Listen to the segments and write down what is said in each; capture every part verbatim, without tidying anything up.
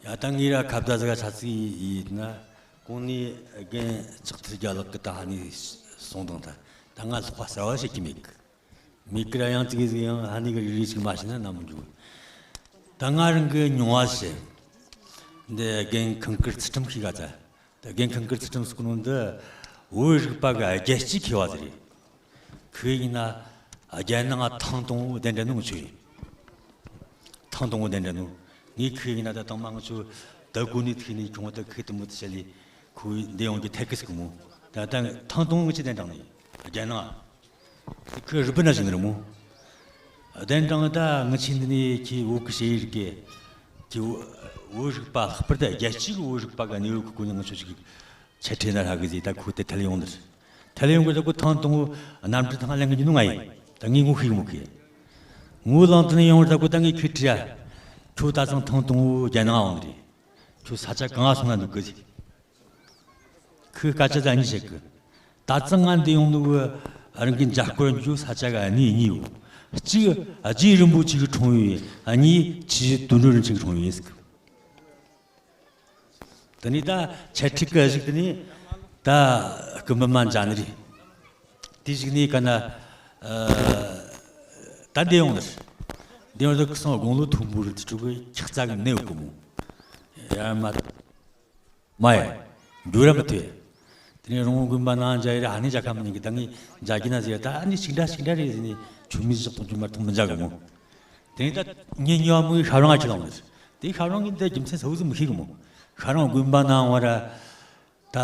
ད་ངས་ར་ཁ་བརྡ་ཟིག་ཆ་ཚིག་ཡིན་ན། གོང་ནས་རྒན་ལྕགས་ཐར་རྒྱལ་ལགས་ཀྱིས་ད་ཧ་ནས་གསུངས་དང་། ད་ད་ང་ལྷག་པ་གསར་བ་བཤད་ཀྱི་མེད་གི། མེད་གི་ར་ཡང་ཙིག་གེ་ཟིག་ཡང་ཧ་ནས་གི་རིག་རིག་ཅིག་མ་བྱས་ན་ན་མི་འགྱོ། ད་ང་རང་གི་མྱོང་བ་བཤད། འདི་རྒན་ཁང་དཀར་ཚུལ་ཁྲིམས་ཤིག་ག་ཚ། ད་རྒན་ཁང་དཀར་ཚུལ་ཁྲིམས་ཟེར་གོ་ནོ་འདི་བོད་རིག་པ་གི་རྒྱལ་སྤྱིའི་མཁས་པ་ཟིག་རེད། ཁོས་ཡིན་ན་རྒྱལ་ནང་ཐེངས་དང་པོ་གདན་འདྲེན་ནོ་ང་ཆོ་ཡིན། ཐེངས་དང་པོ་གདན་འདྲེན་ནོ། ངས་ཁོས་ཡིན་ན་ད་དང་མ་ང་ཆོ་ད་དགོན་ནས་ཐུག་ནས་ཁྱོང་ད་ཁོས་དུ་མོ་དུ་བཤད་ལས་ཁོས་འདི་ཡོང་གི་ཐད་ཀི་ཟིག་གི་མོ། ད་ད་ཐེངས་དང་པོ་ང་ཆོ་གདན་དྲངས་ནས་རྒྱལ་ནང་། ཁོས་རི་པིན་ན་བཞུགས་ནི་རེད་མོ། གདན་དྲངས་ད་ང་ཆོ་འདི་ནས་ཁྱེད་བོད་གི་ཤེས་ཡིན་གི། ཁྱེད་བོད་རིག་པ་ལྷག་པར་དུ་རྒྱལ་སྤྱིའི་བོད་རིག་པ་གི་གནས་བབ་གི་སྐོར་ནས་ང་ཆོ་ཞིག་འཆད་ཁྲིད་ན་ཧྲ་གི་ཟེར། ད་ཁོ་དེ་ཐད་ལ་ཡོང་ནི་རེད། ཐད་ལ་ཡོང་གི་ད་ཁོ་ཐེངས་དང་པོ་གནམ་གྲུ་ཐང་ལེན་གི་ཡིན་ནོ་ང་ཡིན། ད་ངས་ངོ་ཤེས་གི་མོ་ཁོས། ངོ་ལངས་དུ་ནས་ཡོང་བར་ད་ཁོ་ད་ངས་ཁོས་དྲིས་ཡ། ཁྱོད་ད་ཚང་ཐེངས་དང་པོ་རྒྱལ་ནང་འོང་ནི་རེད། ཁྱོད་ས་ཆ་གང་ང་སོང་ན་འདུག་གི་ཟེར། ཁོས་སྐད་ཆ་ད་གཉིས་བཤད་གི། ད་ཚང་ང་འདི་ཡོང་ནོ་གི་རང་གི་མཇལ་སྐོར་འཇུག་ས་ཆ་ག་གནས་གཉིས་ཡོད། གཅིག་རྗེ་རིན་པོ་ཆེ་གི་འཁྲུངས་ཡུལ་ཡིན། གཉིས་ཆོས་རྗེ་དོན་གྲུབ་རིན་ཆེན་གི་འཁྲུངས་ཡུལ་ཡིན་ཟེར་གི། དེ་ནས་ད་འཆད་ཁྲིད་གི་གཞུག་དེ་ནས་ད་སྐུ་འབུམ་མ་མཇལ་ནི་རེད། དེའི་གཞུག་ནས་ག་ན་ཨ་ད་འདི་ཡོང་ནི་རེད། འདི་ཡོང་ནི་ད་ཁི་སང་དགུང་ལོ་མཐོན་པོ་རེད། དེ་ཕྲུ་གུ་ཁྱག་རྩ་གི་ནད་ཡོད་གི་མོ། ཡར་མ་མ་ཡ། འགྱུར་ར་མི་ཐུབ། དེ་ནས་རོང་བོ་དགོན་པ་ནང་མཇལ་ཡི་ར་ཧ་ནས་མཇལ་ཁ་མི་ཉན་གི། ད་ངས་མཇལ་གི་ན་ཟེར། ད་ཨ་ནི་གཅིག་འདྲ་གཅིག་འདྲ་རེད་ཟེར་ནས་མཆོད་མེ་བཞག་དང་མཆོད་མར་ཐོང་མི་མཇལ་གི་མོ། དེ་ནས་ད་ངེད་གཉིས་པ་མོ་ཡི་ཤ་རང་ཨ་ཁྱི་ལང་ནི་རེད། དེ་ཤ་རང་གི་འདི་རྒྱུ་མཚན་ཚ་བོ་ཟིག་མི་ཤེས་གི་མོ། ཤ་རང་དགོན་པ་ནང་བ་ར་ད་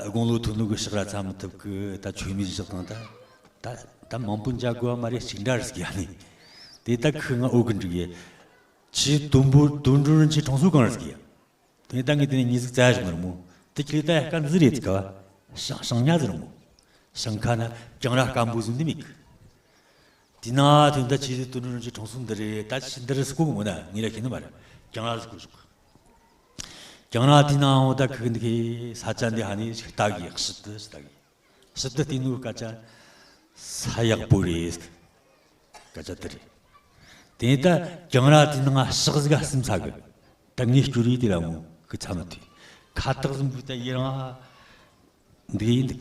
དགུང་ལོ་མཐོ་ནོ་གི་ཕྱག་ར་འཚལ་མི་ཐུབ་གི། ད་མཆོད་མེ་བཞག་དང་ད་ད་ད་མང་པོ་མཇལ་དགོས་པ་མ་རེད། གཅིག་འདྲ་རེད་ཟེར་གི། ཨ་ནི་དེ་ད་ཁོས་ང་འུ་གི་འགྲིག་ཡེ། ཆོས་རྗེ་དོན་གྲུབ་རིན་ཆེན་འཁྲུངས་ས་གང་རེད་ཟེར་གི། དེ་ནས་ད་ངས་དེ་ནས་མྱི་ཟིག་བཙལ་བཞག་ནི་རེད་མོ། དེ་ཁྱེད་ད་དཀར་མཛེས་རེད་ཟེར་ག་བ། ཞང་ཞང་ཉ་ཟེར་རེད་མོ། ཞིང་ཁ་ན་གྱང་ར་སྐམ་པོ་ཟིག་འདི་མེད་གི། དེ་ན་དེ་ད་ཆོས་རྗེ་དོན་གྲུབ་རིན་ཆེན་འཁྲུངས་ས་འདི་རེད། ད་ཆི་འདི་རེད་ཟེར་གོ་གི་མོ། ན་ངས་ར་ཤེས་ནི་མ་རེད། གྱང་ར་ཟིག་བསྐོར་བཞག་གི། གྱང་ར་དེ་ནའང་ད་ཁོས་འདི་གི་ས་ཆ་འདི་ཧ་ནས་ཞིག་ལྟ་གི། ཞིབ་ཏུ་ཞིག་ལྟ་གི། ཞིབ་ཏུ་བལྟས་ནོ་སྐད་ཆ་ས་ཡག་པོ་རེད། སྐད་ཆ་དེ་རེད། དེ་ནས་ད་གྱང་ར་དེ་ནང་ཞག་ཟིག་ག་སིམ་ཚ་གི། ད་ངས་སྐྱུར་ཡི་དེ་ར་མོ་ཁོས་ཚ་མི་ཐུབ། ཁ་བཏགས་ཟིག་འབུད་ད་ཡི་རང་འདུག་ཡིན་འདུག།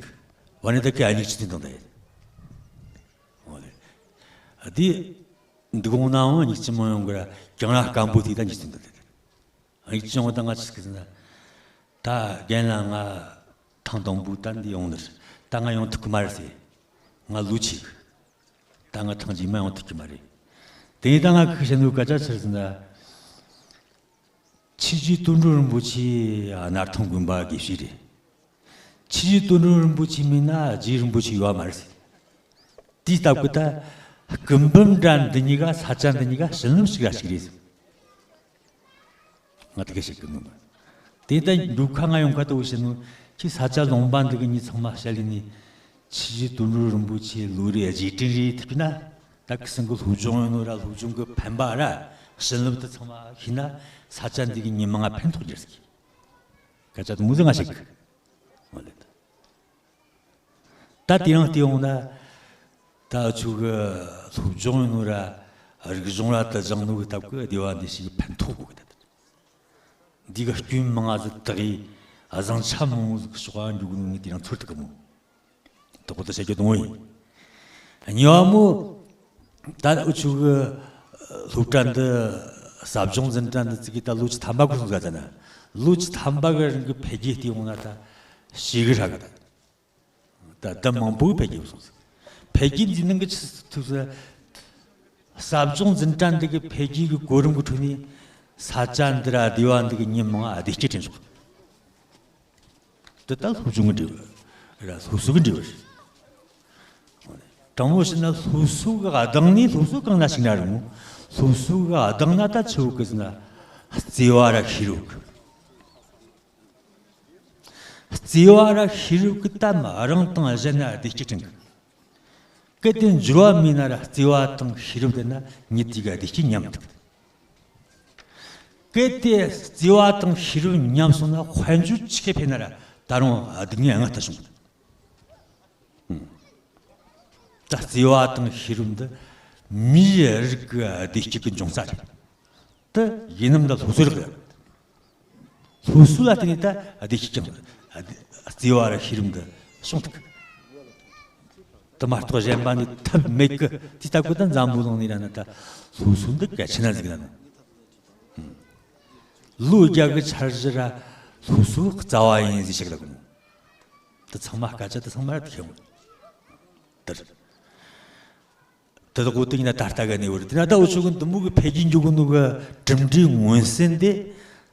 བ་ནི་ད་ཁོས་ཨ་ཉིག་ཆི་དེ་དང་ད་ཡིན། འོ་ལེ། དེ་འདུག་འོང་ནའང་ཉིག་ཆི་མ་ཡོང་གི་ར། གྱང་ར་སྐམ་པོ་དེ་ད་ཉིག་ཆི་འདུག་ད། ཡིག་ཆུང་བ་དང་ང་ཆི་ཟེར་ན། ད་རྒན་ལགས་ང་ཐེངས་དང་པོ་ད་འདི་ཡོང་ནི་རེད། ད་ང་ཡོང་ཐུབ་ཀི་མ་རེད་ཟེར། ང་ལོ་ཆེ་གི། ད་ང་ཐེངས་རྗེས་མ་ཡོང་ཐུབ་ཀི་མ་རེད། དེ་ནས་ད་ང་ཁོས་བཤད་ནོ་སྐད་ཆ་ཆི་ཟེར་ན། ཆོས་རྗེ་དོན་གྲུབ་རིན་པོ་ཆེ་སྣར་ཐང་དགོན་པ་དགེ་བཤེས་རེད། ཆོས་རྗེ་དོན་གྲུབ་རིན་པོ་ཆེ་མེད་ན་རྗེ་རིན་པོ་ཆེ་ཡོད་མ་རེད་ཟེར། དེའི་སྟབས་ཀྱིས་ད་སྐུ་འབུམ་འདྲ་འདི་གཉིས་ཀ་ས་ཆ་འདི་གཉིས་ཀ་བྱིན་རླབས་ཤིག་ར་ཞིག་རེད་ཟེར། ང་དེ་ག་ཞིག་གི་ནོ། དེ་ད་འབྲུག་ཁ་ང་ཡོང་ཁ་ད་འུ་བྱེད་ནོ། ཁྱི་ས་ཆ་ལུང་པ་འདི་གི་མྱི་ཚང་མ་བཤད་ལས་ནི། ཆོས་རྗེ་དོན་གྲུབ་རིན་པོ་ཆེ་ལོ་རེ་རྗེས་དྲན་རེད་ཐུབ་ན། ད་ཁི་སང་གི་སློབ་སྦྱོང་ཡོད་ནོ་ར། སློབ་སྦྱོང་གི་ཕན་པ་ར་བྱིན་རླབས་དེ་ཚང་མ་ཤེས་ན། ས་ཆ་འདི་གི་མྱི་མང་ང་ཕན་ཐོགས་རྒྱུ་རེད་ཟེར་གི། སྐད་ཆ་དེ་མོ་ཟིག་ང་བཤད་གི། འོ་ལེ། ད་དེ་རིང་བལྟས་ཡོང་ན། ད་ཁྱོད་གི་སློབ་སྦྱོང་ཡིན་ནོ་ར། རིག་གཞུང་ར་དུ་སྦྱངས་ནོ་གི་སྟབས་ཀྱིས་སྡེ་བ་འདི་ཞིག་གི་ཕན་ཐོགས་གོ་གི། ད་འདི་གི་སྐྱོན་མང་ང་ཟིག་དག་གི། བཟང་ཆ་མང་བོ་ཟིག་གི་ཕྱོགས་ལ་འགྲོ་གི་ནོ་ངས་དེ་རིང་ཚོར་ཐུབ་གི་མོ། དོག་པོ་དེ་བཤད་རྒྱུ་དང་པོ་ཡིན། གཉིས་པ་མོ། ད་འུ་ཆོ་གི་སློབ་གྲྭ་འདི། ཟབ་སྦྱོང་འཛིན་གྲྭ་འདི་ཙི་གི་ད་ལོ་བཅུ་ཐམ་པ་གི་སོང་ཟ་ད་ན། ལོ་བཅུ་ཐམ་པ་གི་རིང་གི་འཕེལ་རྒྱས་བལྟས་ཡོང་ན་ད་ཞེ་གི་ཧྲ་གི། ད་ད་ད་མང་པོ་འཕེལ་རྒྱས་སོང་ཟིག། འཕེལ་རྒྱས་འདི་ནང་གི་ཆི་ཐུབ་ཟེར། ཟབ་སྦྱོང་འཛིན་གྲྭ་འདི་གི་འཕེལ་རྒྱས་གི་གོ་རིམ་གི་ཁྲོད་ནས་ས་ཆ་འདི་ར་སྡེ་བ་འདི་གི་མྱི་མང་ང་བདེ་སྐྱིད་དྲན་སོང་། དེ་ད་སློབ་སྦྱོང་གི་འབྲས་བུ་ར། སློབ་གསོ་གི་འབྲས་བུ་རེད། དྲང་མོ་བཤད་ན་སློབ་གསོ་གི་གདེང་ནི། སློབ་གསོ་གང་ན་ཞིག་ན་རུང་། སློབ་གསོ་གི་གདེང་ན་ད་ཆི་ཡོད་གི་ཟེར་ན། བརྩེ་བ་ར་ཤེས་རབ་གི། བརྩེ་བ་ར་ཤེས་རབ་གི་གཏམ་རང་དང་གཞན་ན་བདེ་སྐྱིད་དྲན་གི། གལ་ཏེ་འབྱོར་བ་མེད་ན་ར་བརྩེ་བ་དང་ཤེས་རབ་ལྡན་ན་ཉིད་དེ་ག་བདེ་སྐྱིད་ཉམས་ཐུབ། གལ་ཏེ་བརྩེ་བ་དང་ཤེས་རབ་ཉམས་སོང་ན་དཔལ་འབྱོར་ཆི་གེ་འཕེལ་ན་ར་ད་རུང་སྡུག་བསྔལ་ལྔ་ལྟར་བྱུང་། ད་བརྩེ་བ་དང་ཤེས་རབ་འདི་མིའི་རིགས་ཀྱི་བདེ་སྐྱིད་ཀྱི་འབྱུང་རྩ་རེད། དེ་ཡིན་ནམ་ད་སློབ་གསོའི་རིགས་རེད། སློབ་གསོ་ལ་བརྟེན་ནས་ད་བདེ་སྐྱིད་ཀྱང་བརྩེ་བ་ར་ཤེས་རིག་འདི་བྱུང་ཐུབ་གི། དེ་མ་གཏོགས་གཞན་པ་ནི་ཐབས་མེད་གི། དེ་ལྟ་བུ་ད་འཛམ་བུ་གླིང་ནས་ར་ན་ད་སློབ་གསོ་འདི་གལ་ཆེ་ན་ཟིག་ལ་ན། ལོ་བརྒྱ་གི་འཆར་གཞི་ར་སློབ་གསོ་རྩ་བ་ཡིན་ཟིག་ཞིག་ལ་གོ། དེ་ཚང་མ་སྐད་ཆ་དེ་ཚང་མ་ར་དེ་ཤེས་འོང་། དེར། དེ་དག་གོ་དེ་ཡིན་ན་ད་ལྟ་གི་གནས་བབ་རེད། དེ་ན་ད་འུ་ཆོ་གི་འདི་མོ་གི་འཕེལ་རྒྱས་འགྱོ་གི་ནོ་གི་གྲུབ་འབྲས་མངོན་གསལ་འདི་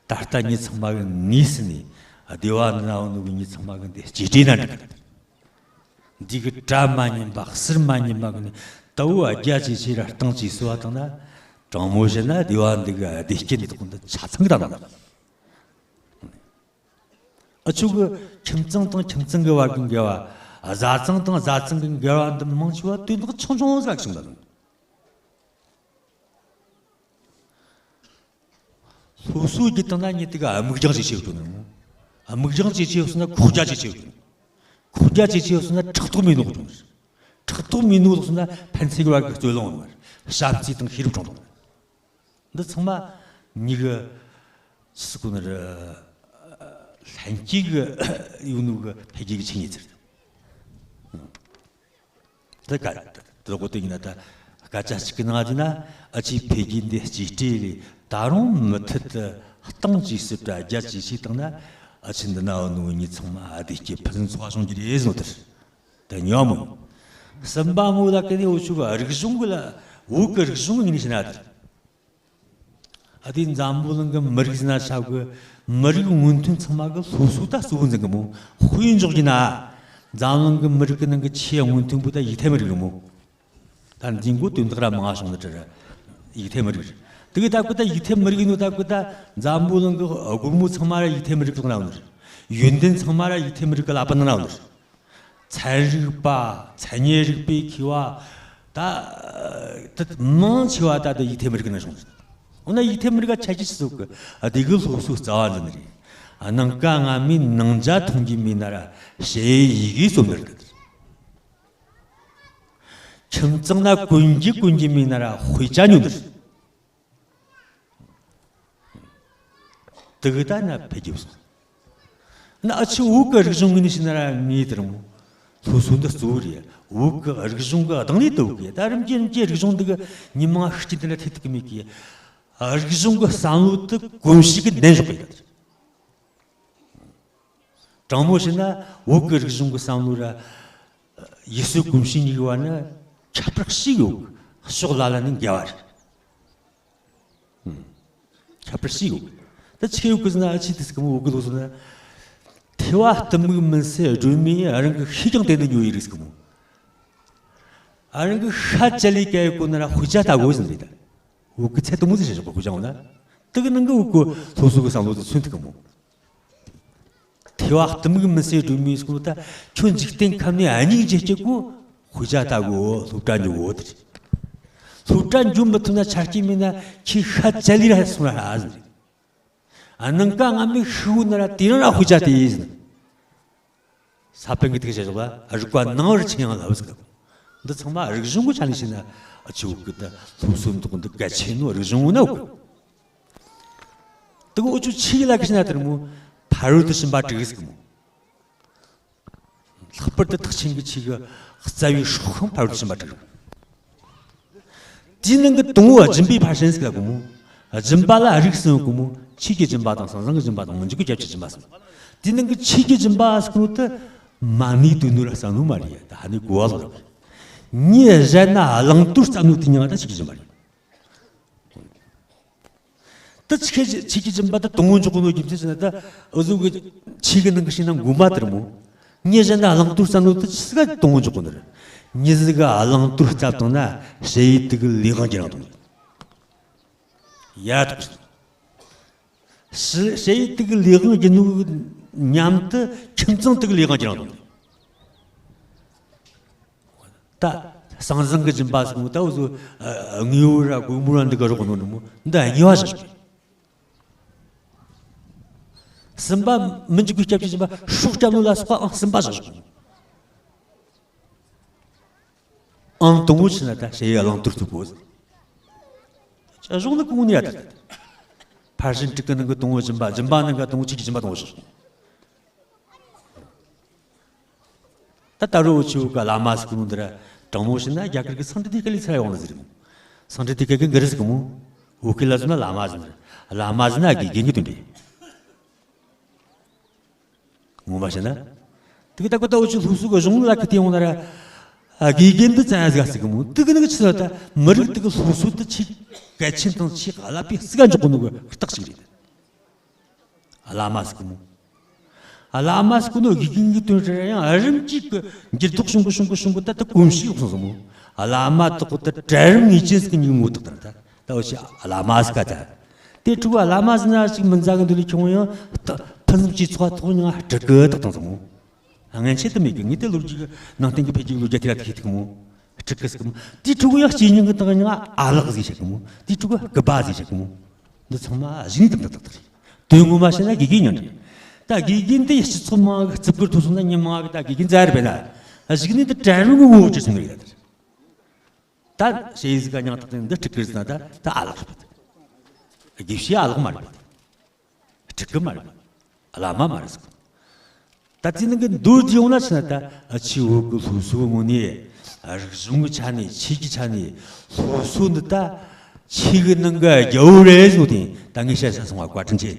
ད་ལྟ་ངེད་ཚང་མ་གི་ངོས་ཟིན་ནས་སྡེ་བ་འདི་ན་འོ་ནོ་གི་ངེད་ཚང་མ་གི་འདི་གཅེས་སྤྲས་ན་འགྲིག་གི། འདི་གི་གྲལ་མ་ཉན་པ་ཟུར་མ་ཉན་པ་གི་ནི་ད་འུ་རྒྱ་ཆེ་ཆེ་ར་སྟེང་ཆེ་སོ་བ་དང་ན། དྲང་མོ་བཤད་ན་སྡེ་བ་འདི་གི་བདེ་སྐྱིད་འདི་དག་འདི་ཆ་ཚང་གི་དང་ན། འུ་ཆོ་གི་ཁྱིམ་ཚང་དང་ཁྱིམ་ཚང་གི་བར་གྱི་འགལ་བ། བཟའ་ཚང་དང་བཟའ་ཚང་གི་འགལ་བ་འདི་མང་ཆེ་བ་དོན་དག་ཆུང་ཆུང་ཟིག་བྱུང་ད་དང་། སློབ་གསོ་བརྒྱུད་བཏང་ན་ངས་དེ་ག་དམིགས་རྒྱང་ཇེ་ཆེ་བཏང་ནས། དམིགས་རྒྱང་ཇེ་ཆེ་སོང་ན་ཁོག་རྒྱ་ཇེ་ཆེ་བཏང་། ཁོག་རྒྱ་ཇེ་ཆེ་སོང་ན་ཕྲག་དོག་མི་ནོར་བཏང་། ཕྲག་དོག་མི་ནོར་སོང་ན་ཕན་ཚུན་གི་བར་གྱི་རྩོད་གླེང་བ། བྱམས་བརྩེ་དང་ཤེས་རིག་འཁྲུངས་བཏང་། འདི་ཚང་མ་ཉིད་ཀྱི་སུ་གོ་ནི་རེད། ལྷན་སྐྱེས་ཀྱི་ཡོད་ནོ་གི་འཕེལ་རྒྱས་ཀྱི་ཆོས་ཉིད་ཟེར། འདི་ག་འདི་གོ་དེ་ཡིན་ན་ད་སྐད་ཆ་གཅིག་གི་ནང་དེ་ན་འུ་ཆོའི་འཕེལ་རྒྱས་འདི་གཅེས་སྤྲས་ལས་ད་རུང་མུ་མཐུད་དུ་སྟེང་ཇེ་ཟབ་ར་རྒྱ་ཇེ་ཆེ་བཏང་ན། འུ་ཆོ་འདི་ན་འོ་ནོ་ཉིད་ཚང་མ་བདེ་སྐྱིད་ཕུན་སུམ་ཚོགས་པ་བྱུང་རྒྱུ་རེད་ཟེར་ནོ་དེར། ད་ཉོ་མོ། གསུམ་པ་མོ་ལ་ཀི་ནི་འུ་ཆོ་གི་རིག་གཞུང་གི་ལ་བོད་གི་རིག་གཞུང་གི་ངོས་ནས་བཤད་ན་དེར། ཨ་དེ་འཛམ་བུ་གླིང་གི་མི་རིགས་ཟེར་ན་ཆ་གི་མི་རིགས་སྔོན་ཐོན་ཚང་མ་གི་སློབ་གསོ་ད་གཙོ་བོ་འཛིན་གི་མོ། དཔེ་འཇོག་རྒྱུ་ན། འཛམ་གླིང་གི་མི་རིགས་གི་ནང་གི་ཆེས་སྔོན་ཐོན་པོ་ད་ཡུ་ཐེ་མི་རིགས་གི་མོ། ད་འཛིན་གོ་དོན་དག་ར་མང་བྱུང་ནི་དྲི་ར། ཡུ་ཐེ་མི་རིགས་རེད། དེ་གི་ད་གི་ད་ཡུ་ཐེ་མི་རིགས་ནོ་ད་གི་ད་འཛམ་བུ་གླིང་གི་སྒོར་མོ་ཚང་མ་ར་ཡུ་ཐེ་མི་རིགས་གི་ནང་ནི་རེད། ཡོན་ཏན་ཚང་མ་ར་ཡུ་ཐེ་མི་རིགས་གི་ལག་པ་ནང་ནི་རེད། ཚན་རིག་པ། མཚན་ཉིད་རིག་པའི་མཁས་པ། ད་དེ་མང་ཆེ་བ་ད་དེ་ཡུ་ཐེ་མི་རིགས་ནས་བྱུང་ཟིན། འོ་ན་ཡུ་ཐེ་མི་རིགས་ཆ་ཅི་སུ་གི་ཨ་དེ་གི་སློབ་གསོ་རྩ་བ་འཛིན་ནི་རེད། ཨ་ནང་ཀ་ང་མི་ནང་ཇ་འཐུང་གི་མི་ན་ར་ཞེ་ཡི་གི་སོ་མི་རེད། ཁྱིམ་ཚང་ན་གོན་གི་གོན་གི་མི་ན་ར་དཔེ་ཆ་ཉོ་ནི་རེད། དེ་གི་ད་ན་འཕེལ་རྒྱས་སོང་། ན་ཨ་ཆི་བོད་གི་རིག་གཞུང་ངོས་ནས་བཤད་ན་ར་ངའི་དེར་མོ། སློབ་གསོ་འདི་གཙོ་བོ་རེད། བོད་གི་རིག་གཞུང་གི་གདང་ནས་དུ་བོད་གི་ད་རིམ་གྱིས་རིམ་གྱིས་རིག་གཞུང་འདི་གི་ཉི་མ་ཤུགས་ཀྱིས་འདི་ལ་ཐེ་ཐུག་གི་མེད་གི། རིག་གཞུང་གི་བསམ་བློ་དེ་གོམས་གཤིས་ཀྱི་ནན་ཞོག་གི་ཡོད། དྲང་མོ་བཤད་ན་བོད་གི་རིག་གཞུང་གི་བསམ་བློ་ར་ཡུལ་སྲོལ་གོམས་གཤིས་གཉིས་ཀྱི་བར་ན་ཁྱད་པར་ཞིག་ཡོད། ཕྱོགས་ལ་ལ་ནས་འགལ་བ་རེད། ཁྱད་པར་ཞིག་ཡོད། ད་ཆི་ཡོད་གི་ཟེར་ན་ཨ་ཆི་དེ་ཟེར་གི་མོ། བོད་གི་ལོ་ཟེར་ན། ཐོས་པ་གཏི་མུག་མུན་སེལ་སྒྲོན་མེ་རང་གི་ཤེས་ཀྱང་བསྟན་དུ་འགྱུར་ཡི་རིགས་ཟེར་གི་མོ། ཨ་རང་གི་ཤ་བཅད་ལས་སྐྱེ་ཡི་གོ་ན་ར་དཔེ་ཆ་ལྟ་དགོས་ཟེར་ནི་རེད་ད། བོད་གི་ཚད་དུ་མོ་ཟེར་བཞག་གི་དཔེ་ཆ་འོ་ན། དེ་གི་ནང་གི་བོད་གི་སློབ་གསོ་གི་བསམ་བློ་དེ་མཚོན་ཐུབ་གི་མོ། ཐོས་པ་གཏི་མུག་མུན་སེལ་སྒྲོན་མེ་ཟེར་གི་མོ། ད་ཁྱོད་འཇིག་རྟེན་ཁམས་ནས་ཨ་མྱེས་འབྱེད་སྐྱེ་གོ། དཔེ་ཆ་ལྟ་དགོས། སློབ་གྲྭ་འགྱོ་དགོས་དེ་རེད། སློབ་གྲྭ་འགྱོ་མི་ཐུབ་ན་ཆ་རྐྱེན་མེད་ན་ཁྱོད་ཤ་བཅད་ལས་ར་སོང་ར་ཧ་ཟེར་ནི་རེད། ཨ་ནང་ཀ་ང་མི་ཤི་བོ་ན་ར་དེ་རང་ར་དཔེ་ཆ་དེ་ཡིན་ཟེར་ནི། ས་པཎ་གྱིས་དེ་ག་བཤད་བཞག་པ། རིག་པ་ནང་པར་ཆེན་ཡང་ལབ་ཟེར་གི། འདི་ཚང་མ་རིག་གཞུང་གི་ཆ་ནས་བཤད་ན་ཨ་ཆི་བོད་གི་ད་སློབ་གསོ་འདི་འདི་གལ་ཆེ་ནོ་རིག་གཞུང་ངོ་ན་བོད་གི། དེ་གི་འུ་ཆོ་ཆོས་ལ་གི་བཤད་ན་དེར་མོ། ཕ་རོལ་ཏུ་ཕྱིན་པ་དྲུག་ཟེར་གི་མོ། ལྷག་པར་དུ་ཐེག་ཆེན་གྱི་ཆོས་ཀྱི་རྩ་བའི་སྲོག་ཤིང་ཕ་རོལ་ཏུ་ཕྱིན་པ་དྲུག་དེའི་ནང་གི་དང་པོ་སྦྱིན་པའི་ཕར་ཕྱིན་ཟེར་གི་མོ། སྦྱིན་པ་ལ་རིགས་གསུམ་ཡོད་གི་མོ། ཆོས་ཀྱི་སྦྱིན་པ་དང་། བསམ་བཟང་གི་སྦྱིན་པ་དང་། སྨོན་འཇུག་གི་སྐྱབས་ཀྱི་སྦྱིན་པ་གསུམ། དེའི་ནང་གི་ཆོས་ཀྱི་སྦྱིན་པ་ཟེར་གོ་ནོ་དེ་མ་ཎི་འདོན་ནོ་ར་བསམ་ནོ་མ་རེད་ཡ། ད་ཧ་ནི་གོ་བ་ལོག་རེད། མྱི་གཞན་ན་བླང་དོར་བསམ་ནོ་དེ་མྱིང་ང་ད་ཆོས་ཀྱི་སྦྱིན་པ་རེད། ད་ཆོས་ཀྱི་ཆོས་ཀྱི་སྦྱིན་པ་ད་དང་པོ་འཇོག་གོ་ནོ་རྒྱུ་མཚན་ཟེར་ན། ད་འུ་ཟོ་གི་ཆོས་ཀྱི་ནང་གི་བཤད་ན་མགོན་པོ་དེར་མོ། མྱི་གཞན་ན་བླང་དོར་བསམ་ནོ་དེ་ཆི་ཟིག་ག་དང་པོ་འཇོག་གོ་ནི་རེད། མྱི་ཟིག་ག་བླང་དོར་བསམ་བཏང་ན་ཞེ་ཡི་དུག་གི་ལས་དབང་གྱུར་རང་དང་། ཡ་ཐུག་ཞེ་ཡི་དུག་གི་ལས་དབང་གྱུར་ནོ་མཉམ་དུ་ཁྱིམ་ཚང་དུག་གི་ལས་དབང་གྱུར་རང་དང་། ད་བསམ་བཟང་གི་སྦྱིན་པ་ཟེར་གོ་ནོ་ད་འུ་ཟོ་དངོས་པོ་ར་དགོས་མོ་ར་འདི་ག་རོགས་གོ་ནོ་ནི་མོ། འདི་གཉིས་པ་བཞག་གི། གསུམ་པ་སྨོན་འཇུག་གི་སྐྱབས་ཀྱི་སྦྱིན་པ། སྲོག་སྐྱབས་ནོ་ལ་སོགས་པའང་གསུམ་པ་བཞག་གི། ཨང་དང་པོ་ཕྱིན་ན་ད་ཞེ་ཡི་བླང་དོར་ཐུག་གོ་ཟེར། གཞུང་ནི་གོང་ནས་ཡ་ད་ད། ཕར་ཕྱིན་དྲུག་གི་ནང་གི་དང་པོ་སྦྱིན་པ། སྦྱིན་པ་ནང་གི་དང་པོ་ཆོས་ཀྱི་སྦྱིན་པ་དང་པོ་ཞིག་ད་ད་རུང་འུ་ཆོ་གི་བླ་མ་ཟེར་གོ་ནོ་འདི་ར་དྲང་མོ་བཤད་ན་རྒྱ་གར་གི་སཾ་སྐྲྀ་ཏ་ནི་ཀ་ལི་ཚུར་ཡོང་ལ་ཟེར་རེད་མོ། སཾ་སྐྲྀ་ཏ་ནི་ཀ་གི་འགའ་རེ་ཟེར་གི་མོ། བོད་སྐད་ལ་བཟོ་ན་བླ་མ་ཟེར་ནི་རེད། བླ་མ་ཟེར་ན་དགེ་རྒན་གི་དོན་རེད། ངོ་མ་བཤད་ན། དེ་གི་ད་ཁོ་ད་འུ་ཆོ་སློབ་གསོ་གི་གཞུང་ལུགས་ལ་ཁི་དེ་ཡོང་ན་ར། ཨ། དགེ་རྒན་འདི་བཙལ་ཡ་ཟིག་ཟེར་གི་མོ། དེ་གི་ནི་གི་ཆི་ཟེར་ད་མི་རིགས་དེ་གི་སློབ་གསོ་དེ་ཆེས་གལ་ཆེན་དང་ཆེས་རླབས་པའི་ཟིག་ག་འཇོག་གི་ནོ་གི་རྟགས་ཅིག་རེད། བླ་མ་ཟེར་གི་མོ། བླ་མ་ཟེར་གི་ནོ་དགེ་རྒན་གི་དོན་རེད་ར། ཡང་རིམ་གྱིས་གི་འགྱུར་ལྡོག་བྱུང་གི་བྱུང་གི་བྱུང་གི་ད་ལྟ་གོམས་གཤིས་ཡོང་སོང་ཟིག་མོ། བླ་མ་དག་གི་ད་གྲལ་རིམ་ངེས་ཅན་ཟིག་གི་ནི་ངོ་ཐག་དང་ད། ད་འུ་ཆོ་བླ་མ་ཟེར་ག་ད། དེ་ཕྲུ་གུ་བླ་མ་ཟེར་ན་ཅིག་མི་མཛའ་གི་འདུག་ལས་ཁྱོད་ཡང་ད་ཕུན་སུམ་ཇེ་ཚོགས་ཐོག་ནས་སྤྲུལ་སྐུ་བཏགས་བཏང་ཟིག་མོ། སྔན་ཆད་དུ་མེད་གི། ངས་དེ་ལོ་རྒྱུས་ཀྱི་ནང་བསྟན་གྱི་འཕེལ་རྒྱས་ལོ་རྒྱུས་དེ་ལ་ཐུག་ཐུག་མོ། སྤྲུལ་སྐུ་ཟེར་གི་མོ། དེའི་ཕྲུ་གུ་ཡང་སྐྱེས་ཉིན་གི་དང་ཡང་ཨ་ལགས་ཟེར་བྱེད་གི་མོ། དེའི་ཕྲུ་གུ་སྐུ་པ་ཟེར་བྱེད་གི་མོ། འདི་ཚང་མ་གཞུག་ནས་དེ་འདྲ་ཏག་ཏག་རེད། དོན་ངོ་མ་བཤད་ན་དགེ་རྒན་ཉག་ཕྲ་རེད། ད་དགེ་རྒན་དེ་སྤྱི་ཚོགས་མང་གི་རྩིབ་གུར་ཐོན་སོང་ན་མི་མང་གི་ད་དགེ་རྒན་རྩ་རེད་པས་ན། གཞུག་ནས་དེ་གྲལ་རིམ་གི་ངོ་བོ་གྱུར་སོང་ནི་རེད་ད། ད་ཞེས་ཟིག་ག་ཉག་ཐག་སྟེང་འདི་སྤྲུལ་སྐུ་ཟེར་ན་ད་ད་ཨ་ལགས་རེད་པས། དགེ་བཤེས་ཨ་ལགས་མ་རེད་པས། སྤྲུལ་སྐུ་མ་རེད། བླ་མ་མ་རེད་ཟེར། ད་དེ་ནང་གི་མདོར་བསྡུས་ཡོང་ན་ཆི་ན་ད་ཆེས་འོག་གི་སློབ་གསོའི་ངོས་ནས། རིག་གཞུང་གི་ཆ་ནས། ཆོས་ཀྱི་ཆ་ནས་སློབ་གསོ་འདི་ད་ཆོས་གི་ནང་གི་རྒྱལ་པོ་རེད་ཟེར་ནོ་དེ་ད་ངས་བཤད་ས་སོང་བ། བཀའ་དྲིན་ཆེ།